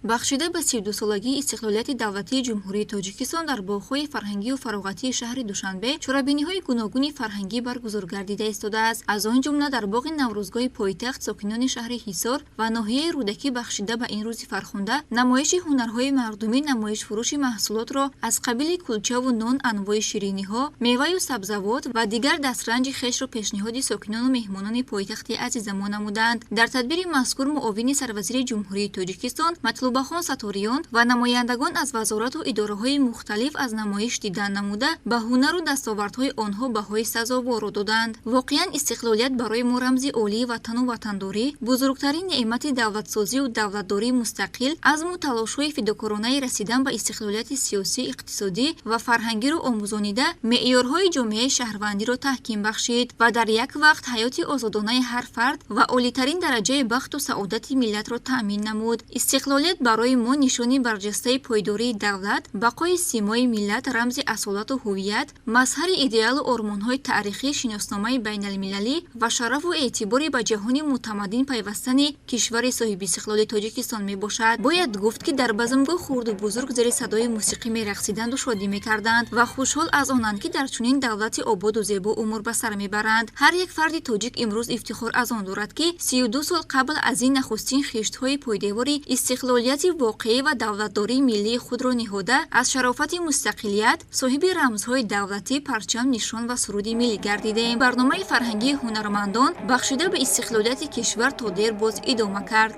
Бахшида ба 32-солагии истиқлолияти давлатии Ҷумҳурии Тоҷикистон дар боғҳои фарҳангию фароғатии шаҳри Душанбе чорабиниҳои гуногуни фарҳангӣ баргузор гардида истодааст. Аз он ҷумла дар боғи Наврӯзгоҳи пойтахт сокинони шаҳри Ҳисор ва ноҳияи Рӯдакӣ бахшида ба ин рӯзи фархунда намоиши ҳунарҳои мардумӣ, намоишфурӯши маҳсулотро аз қабили кулчаву нон, анвои шириниҳо, меваю сабзавот ва дигар дастранҷи хешро пешниҳоди сокинону меҳмонони пойтахти азизамон намуданд. Дар тадбири мазкур муовини сарвазири Ҷумҳурии Тоҷикистон Матлубахон Саториён ва намояндагон аз вазорату идораҳои мухталиф аз намоиш дидан намуда, ба ҳунару дастовардҳои онҳо баҳои сазоворро доданд. Воқеан, истиқлолият барои мо рамзи олии ватану ватандорӣ, бузургтарин неъмати давлатсозию давлатдории мустақил, азму талошҳои фидокоронаи расидан ба истиқлолияти сиёсӣ, иқтисодӣ ва фарҳангиро омӯзонида, меъёрҳои ҷомеаи шаҳрвандиро таҳким бахшид ва дар як вақт ҳаёти озодонаи ҳар фард ва олитарин дараҷаи бахту саодати миллатро таъмин намуд. Истиқлолият барои мо нишони барҷастаи пойдории давлат, бақои симои миллат, рамзи асолату ҳувият, мазҳари идеалу ормонҳои таърихӣ, шиносномаи байналмилалӣ ва шарафу эътибори ба ҷаҳони мутамаддин пайвастани кишвари соҳибистиқлоли Тоҷикистон мебошад. Бояд гуфт, ки дар базмгоҳ хурду бузург зери садои мусиқӣ мерақсиданду шодӣ мекарданд ва хушҳол аз онанд, ки дар чунин давлати ободу зебо умр ба сар мебаранд. Ҳар як фарди тоҷик имрӯз ифтихор аз он дорад, ки 32 сол қабл аз ин нахустин хиштҳои пойдевори истиқлолияти воқеӣ ва давлатдории миллии худро ниҳода, аз шарофати мустақилият соҳиби рамзҳои давлатӣ, парчам, нишон ва суруди миллӣ гардидем. Барномаи фарҳангии ҳунармандон бахшида ба истиқлолияти кишвар то дер боз идома кард.